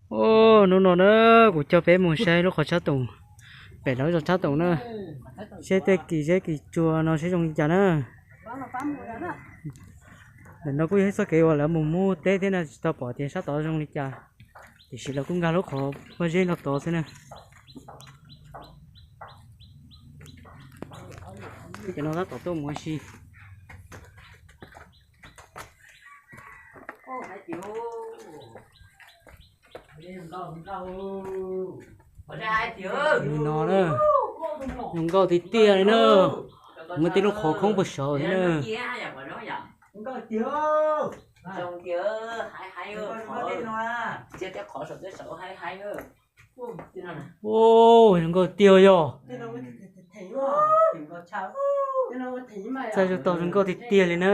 Hnub no na, kuv coj peb mus saib lub qhov tshab toom, pem lawv zos tshab toom na, seb tej kis zeb kis tsua no seb zoo li cas na. Ntawm no kuj yog ib txoj kev uas lawv mus muag teb thiab na, tsis tau pom tias sab tod zoo li cas, tiam sis lawv kuj nkag lub qhov pob zeb no tod xwb na. Cov no tab tom tuaj mus ua si. Li no na, zoo nkauj tiag tiag li na. Muaj tej lub qhov khoob puag saud thiab na. Zoo nkauj tiag yog. Txaij zoo tau zoo nkauj tiag tiag li na.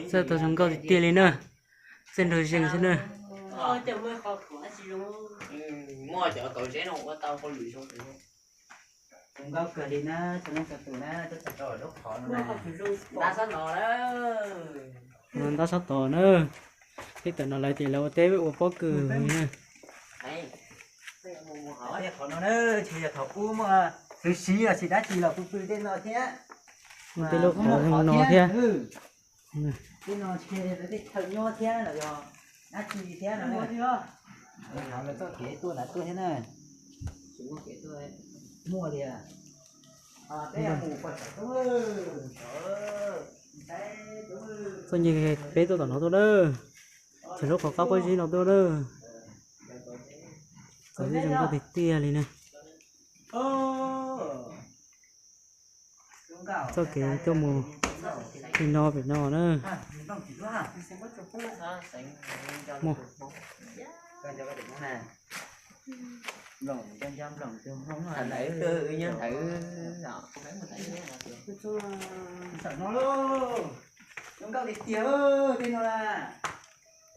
Txaij tau zoo nkauj tiag tiag li na. Txaij nrog zeeg xwb na. Zoo nkauj kawg li na, txhua leej txhua tus na, tuaj txog rau lub qhov no na. Ntab sab tod na, peb tam no lawv tias lawv ua teb ua pob kws na. Qhov no na, tsis yog thaum ub muaj txwv siv los sis dab tsi los pw pw tej no thiab. Tej lub qhov no thiab. Tej no tsis yog lawv tej chaw nyob thiab los yog dab tsi thiab no. Lawv txoj kev tuaj ntawd tuaj thiab na. Tsis muaj kev tuaj, muaj tiag. Txoj nyem peb tuaj tom no tuaj na, txog lub qhov qab pob zeb no tuaj na. Qhov zeb zoo nkauj tiag tiag li na. Txoj kev tuaj mus li no pem no na. Muaj Zoo nkauj tiag tiag tej no na.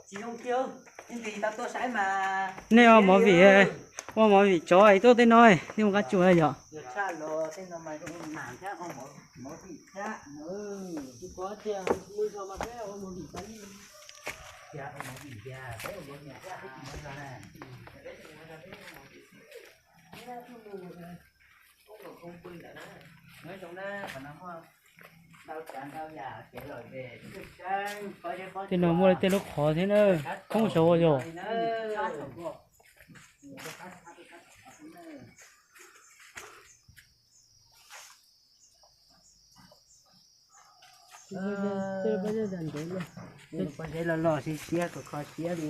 Tsis zoo kiag, nej ntxim tau tuaj saib mas. Nej ua movie, ua movie tsov tuaj tej no, nej mus qab tsuas yom. Tej no muaj tej lub qhov thiab na, khoob saud yog. Pob zeb loj loj siab siab kho kho siab li.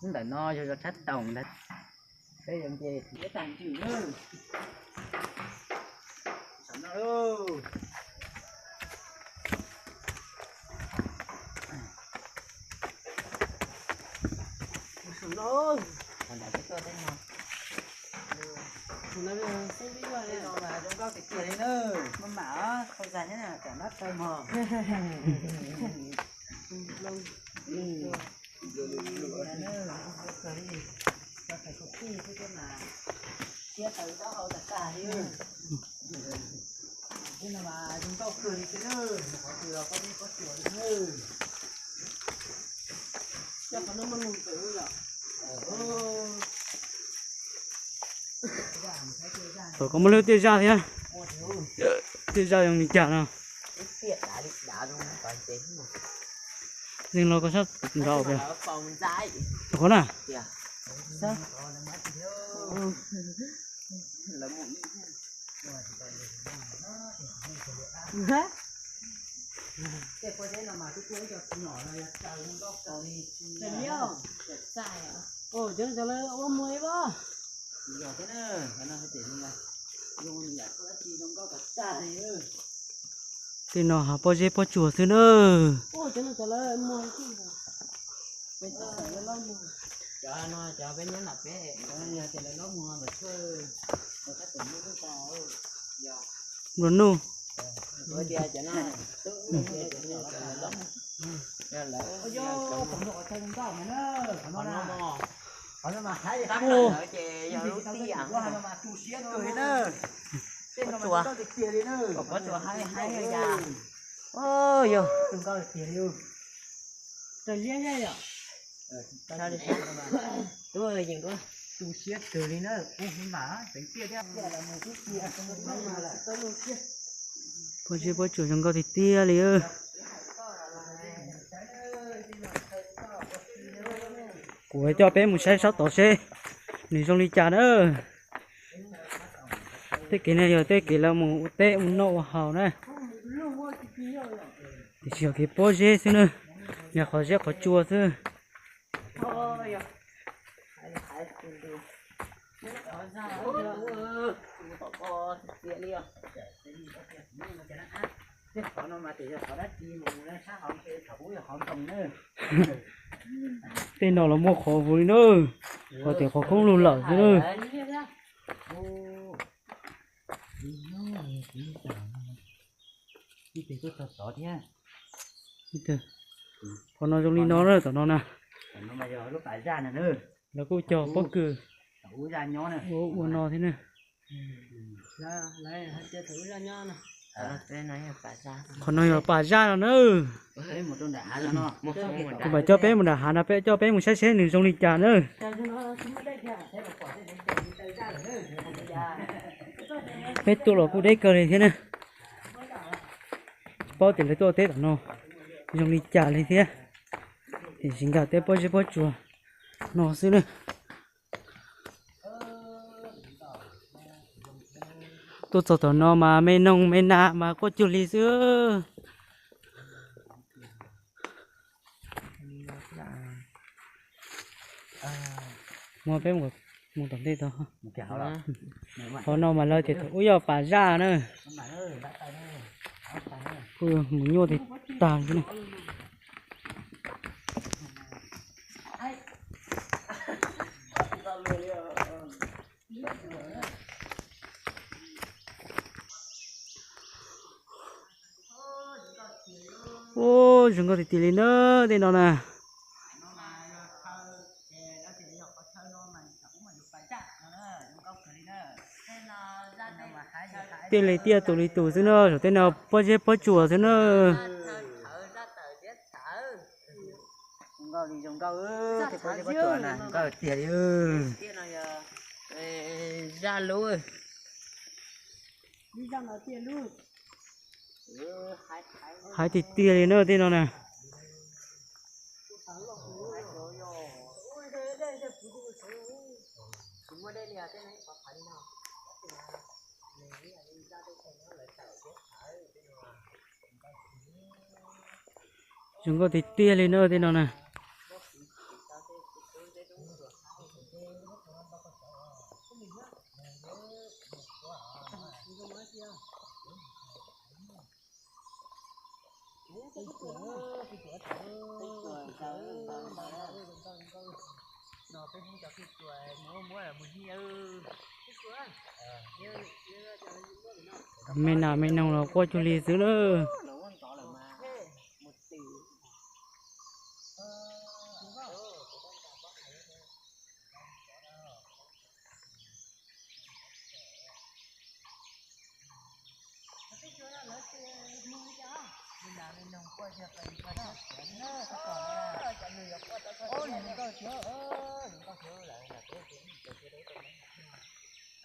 Ntawm no yog zos Tshab Toom ntag. Peb yuav nce tag ntswg lawm. Saum no lauj. Saum no. Saum no mas zoo nkauj tiag tiag li na. Maj mam os, qhau zag thiab na, kam nab taw mog. Siab tawv taub hau tag tag li. Tej no mas zoo nkauj kawg li xwb na, qhov twg los pob zeb pob tsuas li na. Coj qhov no muaj nug ntawm yom. Tom ko muaj lub tiaj zaj thiab. Tiaj zaj zoo li cas no. Zeeg los koj sab nraud pem. Qhov na. Tej no hav pob zeb pob tsuas xwb na. Nplua nuj. Pob zeb pob tsuas zoo nkauj tiag tiag li. Kuv coj peb mus saib sab tod seb nws zoo li cas na. Tej kev no yog tej kev lawv mus ua teb ua noj ua haus na. Tiam sis yog kev pob zeb xwb na, yog qhov zeb qhov tsua xwb. Tej no los muaj qhov vus li na, qhov tias qhov khoob lug lawm xwb na. Qhov no zoo li no na, tom no na. Lawv kuj cog pob kws ua ua no thiab na. Qhov no yog pas zaj no na. Kuv mam coj peb mus nram hav no, peb coj peb mus saib seb nws zoo li cas na. Peb tuaj los kuj deb kawg li thiab na. Tsis paub tias lawv tuaj teb tom no zoo li cas li thiab. Tiam sis nkag teb pob zeb pob tsuas no xwb na. Tuaj txog tom no mas me noog me nas mas quaj cuag li xwb. Muab peb mus tom ntej tod. Qhov no mas lawv tias thaum ub yog pas zaj na. Kuj mus nyuaj tag tag xwb. Ub, zoo nkauj tiag tiag li na, tej no na. Tiaj li tiaj tus li tus xwb na, saum tej no pob zeb pob tsuas xwb na. Zoo nkauj li zoo nkauj, tej pob zeb pob tsuas na, zoo nkauj tiag li. Zaj lub. Hais tiag tiag li na tej no na. Zoo nkauj tiag tiag li na tej no na. Me nas me noog los quaj cuag li xwb na.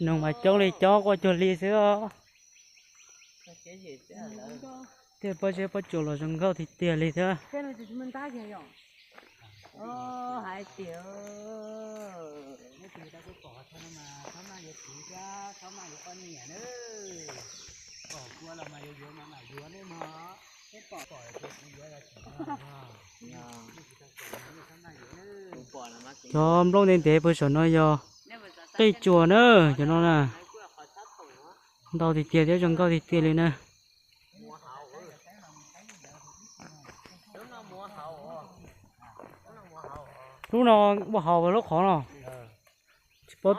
Noog mas coob li coob quaj cuag li xwb os. Tej pob zeb pob tsuas los zoo nkauj tiag tiag li thiab. Cov nplooj ntev ntev puag saum no yog qij tsuas na, cov no na. Ntau tiag tiag thiab zoo nkauj tiag tiag li na. Lub no ua haus lub qhov no. Tsis paub,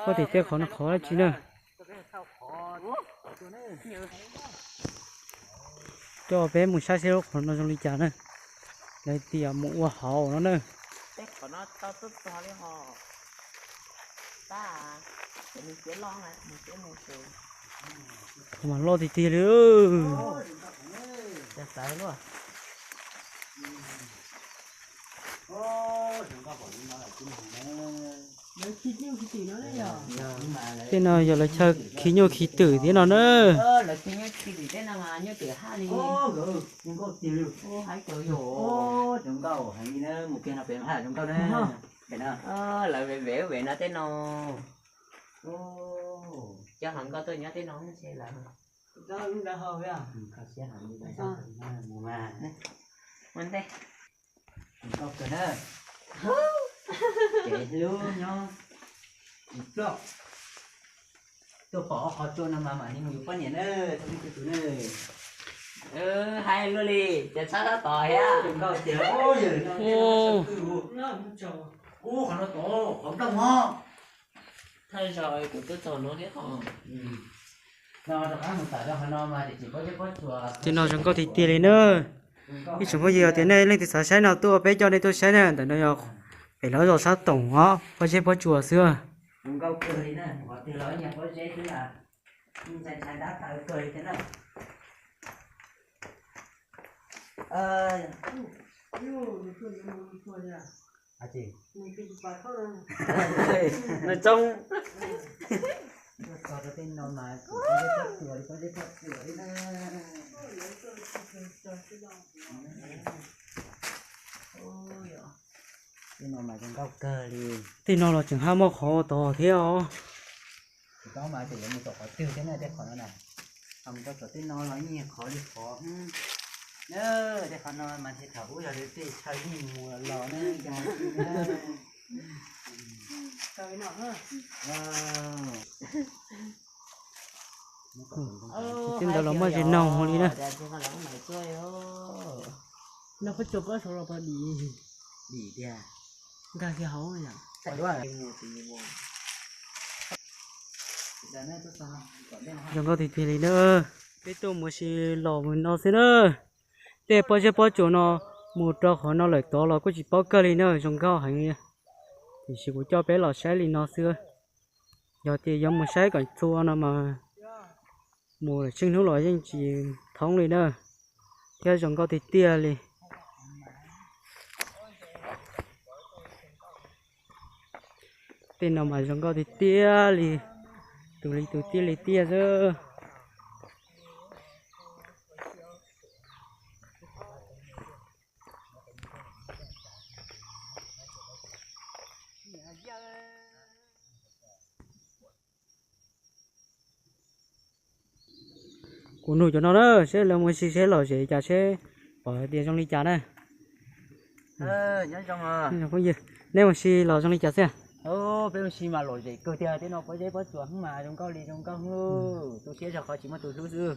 paub tias tej qhov no qhov dab tsi na. Coj peb mus saib seb lub qhov no zoo li cas na. Lawv tias mus ua haus no na. Qhov no tau tuaj txog li ho. Tab, ces nws txiav loj na, nws txiav mus ces. Mas loj tiag tiag li. Cas xav luaj. Tej no yog lawv chaw khi nyuj khi twm thiab no na. Lawv khi nyuj khi twm tej no mas nyuj twm haj li. Zoo nkauj tiag li. Zoo nkauj heev li na, mus kiag no pem haj zoo nkauj na. Lawv vev vev vev no tej no. Cov hluas nkauj tuaj nyob tej no ntshe lawv. Ua ntej. Zoo nkauj kawg na. Kev hlub nyob. Ploj. Tuaj pom ob qhov tsua no mas mam li mus yuav poj niam na, txhob hlub tus na. Hais luaj li, ces txhob txhob tod thiab. Zoo nkauj tiag, yawg no. Ub, qhov no tod, qhov nplooj mog. Thaj zaug kuv twb txog no thiab os. No rov qab mus tawm rau qhov no mas tsis paub zeb paub tsuas. Tej no zoo nkauj tiag tiag li na. Ib tsoom phooj ywg, yog tias nej leej twg xav saib no tuaj peb coj nej tuaj saib na, ntawm no yog pem lawv zos sab toom os, paub zeb paub tsuas xwb. Zoo nkauj kawg li na, qhov twg los nyias paub zeb xwb na, ntshai ntshai dab taw kawg li thiab na. Nws tsoog. Tuaj txog rau tej no mas kuv paub zeb paub tsuas li, paub zeb paub tsuas li na. Tej no mas zoo nkauj kawg li. Tej no los tseem haj muaj qhov tod thiab os. Tsis paub mas ces yuav mus tom qhov twg thiab na, tej qhov no na. Ho mus rau tom tej no los yeej qhov li qhov. Tej qhov no mas ntshe thaum ub yog lawv tej chaw yeej mus los na, ces mus tsis na. Tej ntawd los muaj zis noog li na. No peb tsuas pab saud los pab dim. Dim tiag. Nkag kiag hauv yom. Zoo nkauj tiag tiag li na. Peb tuaj mus si los mus no xwb na. Tej pob zeb pob tsuas no mus rau qhov no lawm tod los kuj tsis paub kawg li na, zoo nkauj heev li. Tiam sis kuv coj peb los saib li no xwb. Yog tias yuav mus saib kom txhua no mas mus lawm tsheej hnub los yeej tsis thoob li na, thiab zoo nkauj tiag tiag li. Tej no mas zoo nkauj tiag tiag li, tus li tus tiaj li tiaj xwb. Kuv nug cov no na, seb lawv mus si seb lom zem cas seb pom hais tias zoo li cas na. Nyob zoo. Phooj ywg, neb mus si los zoo li cas xwb? Peb mus si mas lom zem kawg tiag, tej no pob zeb pob tsuas mas zoo nkauj li zoo nkauj, tu siab zog qhov tsis muaj tus hlub xwb.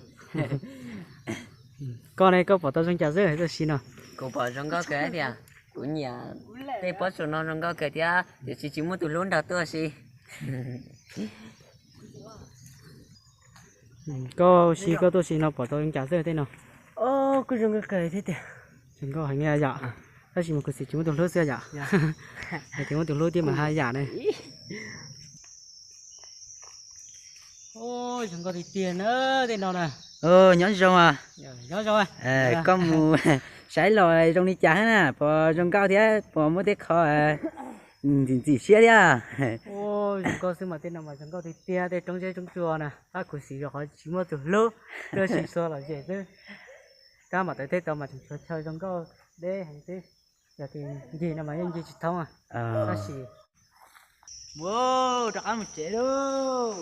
Koj ne, koj pom tau zoo cas xwb tuaj si no? Kuv pom zoo nkauj kawg tiag, kuv nyiam tej pob tsuas no zoo nkauj kawg thiab, tiam sis tsis muaj tus hlub nrog tuaj si. Koj si koj tuaj si no pom tau zoo cas xwb tej no? Kuj zoo nkauj kawg thiab tiag. Zoo nkauj heev yom, tab sis mas kuv xav tsis muaj tus hlub xwb yom. Yog tias muaj tus hlub thiab mas haj yam ne. Zoo nkauj tiag tiag na tej no na. Nyob zoo. Nyob zoo. Koj mus saib los zoo li cas na, pom zoo nkauj thiab pom muaj tej qho ntxim ntxim siab thiab. Zoo nkauj xwb mas tej no mas zoo nkauj tiag tiag, tej roob zeb roob tsuas na, tab kuv xav zog qhov tsis muaj tus hlub, tuaj si txhua lom zem xwb. Tab mam tawm tej tau mas tseem tshuav chaw zoo nkauj deb heev xwb. Yog tias ncig no mas yeej ncig tsis thoob, tab sis mus rov qab mus tsev lauj.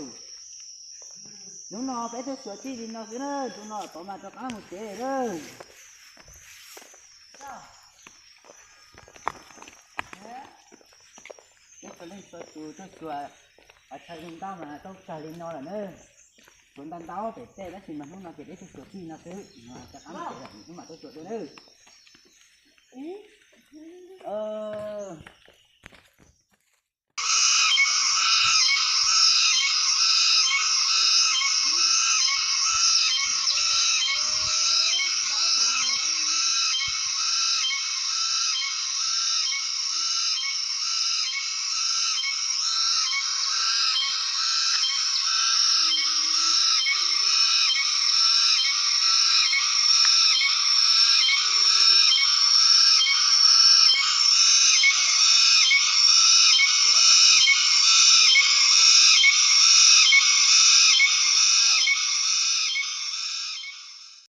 Hnub no peb tuaj xyuas txij li no xwb na, hnub no tod mas rov qab mus tsev lawm. Peb txhua leej txhua tus tuaj xyuas qhov chaw zoo nkauj mas tau kawg li no lawm na. Tshuav ntau ntau pem tej tab sis mas hnub no ces peb tuaj xyuas txij no xwb, rov qab mus tsev lawm, hnub mam tuaj xyuas dua na.